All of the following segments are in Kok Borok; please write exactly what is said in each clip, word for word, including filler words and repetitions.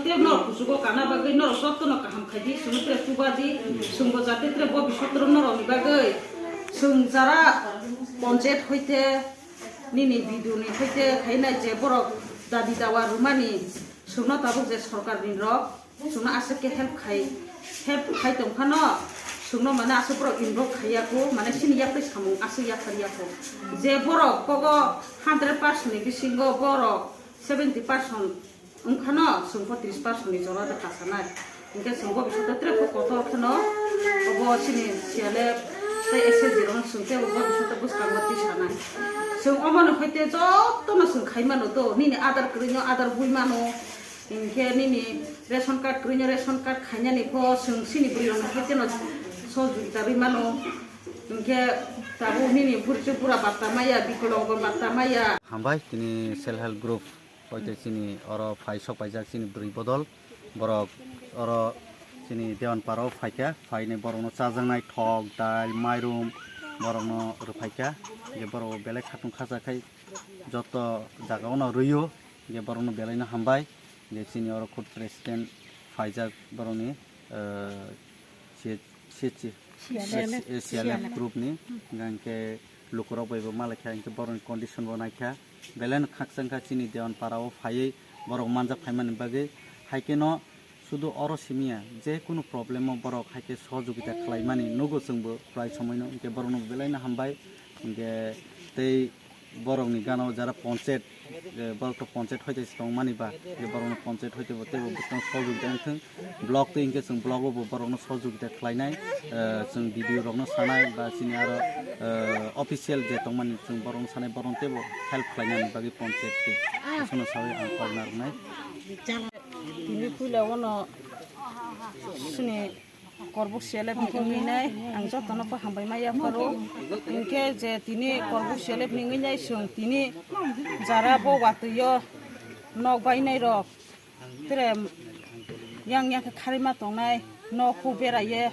Tere norok kuchugo kana bagwi norok jotono kaham khaidi, chwngno tere chubaji, chwngbo jate tere bo bisotro norokni bagwi chwng jara ponchayat hoite nini B D O ni hoite khaina je borok dabi dawa rwmani chwngno tabuk je sorkarni rok chwngno aswk khe help khai, help khai tong phano chwngno mane aswk borok involve khaiya kho, mane chini yaktwi samung aswk yaphar ya kho. Je borok kogo hundred percent ni bisingo borok seventy percent wngkhano chwng bo tris percent ni jora da kasanai. Hinkhe chwng bo bisingtwi tere kok kotor kheno obo chini C L F tei S H G rokno chwng tei bo bisingtwi bwskango twi sanai. Chwng omono hoite jotono chwng khai mano to, nini adar kwrwino adar bui mano, hinkhe nini ration card kwrwino ration card khainani pho chwng chini bwrwi rokno hoiteno sohojogita rwi mano. Hinkhe tabuk nini bwrwi bura batta maya, bikolongo batta maya. Hambai tini self help group. Hoite chini oro phai sok paijak chini bwrwi bodol. Borok oro chini Dewan Parao phaikha, phainai borokno chajaknai thok, dal, mairum borokno rwphaikha. Je borok belai khatung khajak khai joto jagao no rwio, je borokno belaino hambai. Je chini oro khud president phaijak borokni, eh, C-, C-, C-, C L F. C L F group ni, hingke lukurok bai bo malaikha, hingke borokni condition bo naikha, belai no khakchangkha chini Dewan Para o phaiwi borok manjak phaimani bagwi, haikhe no sudu oro simiya, je kunu problem o borok haikhe sohojogita khlaimani nugo chwngbo prai somoi no, hingke borokno belai no hambai, hingke tei borokni gana o jara ponchayat, eh, borok to ponchayat hoite se tongmani ba, je borokno ponchayat hoite bo teibo bwskang sojogita wngthwng, block tei hinkhe chwng block o bo borokno sojogita khlainai, eh, chwng B D O rokno sanai ba chini aro, eh, official je tongmani chwng borokno sanai, borokno teibo help khlainani bagwi ponchayat tei aswkno sawi ang kok narwknai. Tini puila o no sini Korbuk C L F ni wngwi nai, ang jotono bo hambai ma yapharo. Hinkhe je tini Korbuk C L F ni wngwi nai, chwng tini jara bo watwi o nok bainai rok, tere yang yang khe kharwi ma tongnai, nok hu bera ye.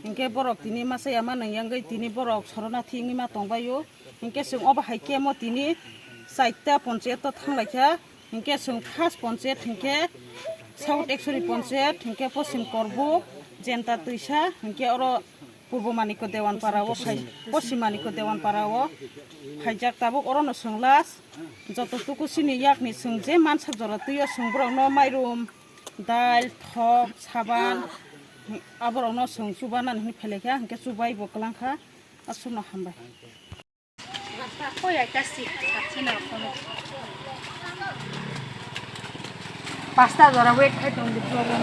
Hinkhe borok tini masa ya ma nang yangwi tini borok soronathi wngwi ma tongbai o. Hinkhe chwng obo hai khe mo tini chaita ponchayat o thang lai kha. Hinkhe chwng first ponchayat hinkhe South Ekchori ponchayat, hinkhe Poschim Korbuk, Jenta Twisa, hinkhe oro Purbo Manikya Dewan Para o phai, Poschim Manikya Dewan Para o phaijak, tabuk oro no chwng last. Joto tuku chini yakni chwng je mansak jora twi o chwng borok no mairum, dal, thok, saban, aborok no chwng chubanani hinwi phailaikhya, hinkhe chubai bo kwlangkha, aswkno hambai. Pasta jora wait khai tong di program.